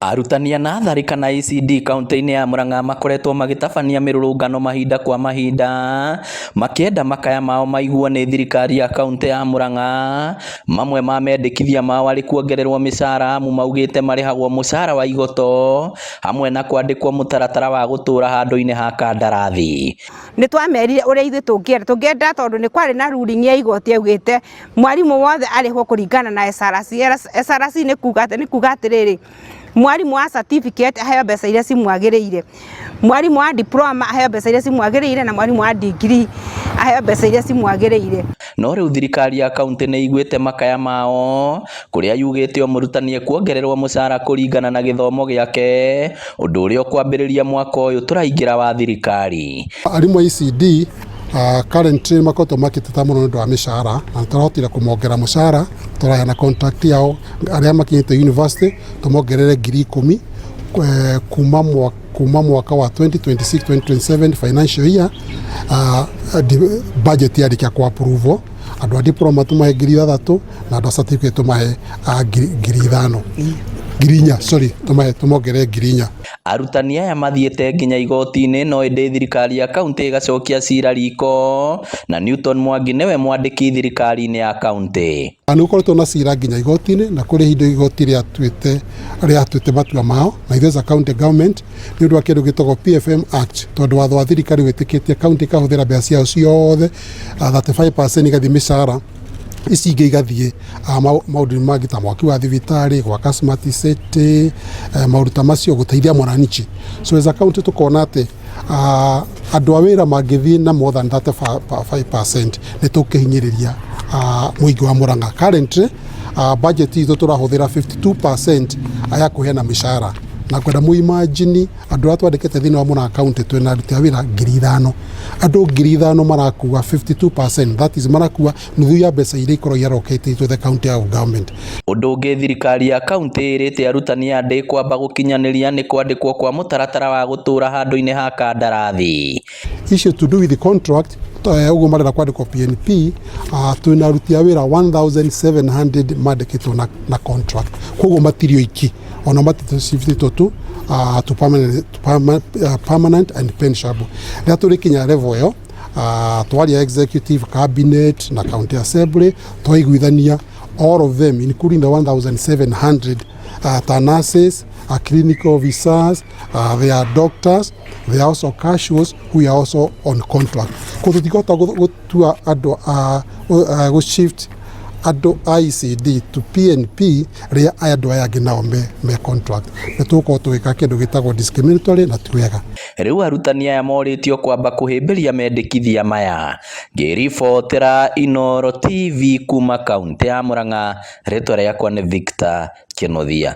Arutani a natharĩ kana ECD kaunti-inĩ ya Murang'a makoretwo magĩtabania mĩrũrũngano mahinda kwa mahinda makĩenda makaya mao maiguo nĩ thirikari ya kaunti ya Murang'a. Mamwe ma mendekithia mao arĩ kuongererwo mĩcara amu maugĩte marĩhagwo mũcara wa igoto hamwe na kwandĩkwo mũtaratara wa gũtũra handũ-inĩ ha kandarathi. Nĩ twamerire ũrĩa ithuĩ tũngĩenda tũngĩenda tondũ nĩ kwarĩ na ruling ya igoti yaugĩte mwarimũ wothe arĩhwo kũringana na SRC. SRC nĩ kuga atĩrĩrĩ, mwarimũ wa certificate aheo mbeca iria cimwagĩrĩire, mwarimũ wa diploma aheo mbeca iria cimwagĩrĩire, na mwarimũ wa degree aheo mbeca iria cimwagĩrĩire. No rĩu thirikari ya kaunti nĩ iguĩte makaya mao kũrĩa yugĩte o mũrutani ekuongererwo mũcara kũringana na gĩthomo gĩake, ũndũ ũrĩa ũkwambĩrĩria mwaka ũyũ tũraingĩra wa thirikari. Arimũ a ECD currently makoretwo makĩteta mũno nĩ ũndũ wa mĩcara, na nĩ tũrahotire kũmongerera mũcara. Tũraheana contract yao arĩa makinyĩte university tũmongerere 10,000 kuma mwaka wa 2026-2027 financial year, budget yarĩkia ku approve. Andũ a diploma tũmahe 6,000 na andũ a certificate tũmahe 5,000, 4,000, sorry, tũmahe tũmongerere 4,000. Arutani aya mathiĩte nginya igoti-inĩ, no ĩndĩ thirikari ya kaunti ĩgacokia cira riko, na Newton Mwangi nĩwe mwandĩki thirikari-inĩ ya kaunti. Nĩ gũkoretwo na cira nginya igoti-inĩ, na kũrĩ ihinda igoti rĩatuĩte matua mao, na ithuĩ as a county government, nĩ ũndũ wa kĩndũ gĩtagwo PFM Act, tondũ watho wa thirikari wĩtĩkĩtie kaunti ĩkahũthĩra mbeca ciao ciothe, 35% igathiĩ mĩcara, ici ingĩ igathiĩ maũndũ mangĩ ta mwaki wa thibitarĩ, gwaka smart city, maũndũ ta macio, gũteithia mwananchi. So as a county tũkona atĩ andũ a wĩra mangĩthiĩ na more than 35% nĩ tũkĩhinyĩrĩria mũingĩ wa Murang'a. Currently budget itũ tũrahũthĩra 52% ya kũheana mĩcara, na kwenda mu imagine andũ arĩa twandĩkĩte thĩinĩ wa Murang'a County, twĩna aruti a wĩra 5,000. Andũ 5,000 marakua 52%, that is marakua nuthu ya mbeca iria ikoragwo allocated to the county of government. Ũndũ ũngĩ thirikari ya kaunti ĩrĩte arutani aya ndĩkwamba gũkinyanĩria nĩ kwandĩkwo kwa mũtaratara wa gũtũra handũ-inĩ ha kandarathi. Issue to do with the contract, ũguo marenda kwandĩkwo PNP, twĩna aruti a wĩra 1700 mandĩkĩtwo na contract, koguo matirĩ oiki ona matitå tu to permanent and pensionable. Rĩrĩa tũrĩkinya level ĩyo, twaria executive cabinet na county assembly, twaiguithania all of them, including the 1700, ta nurses, clinical officers, they are doctors, they are also casuals who are also on contract. Ko tũtingĩhota gũtua andũ a gũ shift andũ a ECD to PNP rĩrĩa andũ aya angĩ nao me contract. Nĩ tũgũkorwo tũgĩka kĩndũ gĩtagwo discriminatory na ti wega. Rĩu arutani aya morĩtio kwamba kũhĩmbĩria mendekithia maya. Ngĩribotera Inooro TV kuma kaunti ya Murang'a, rĩtwa rĩakwa nĩ Victor Kĩnuthia.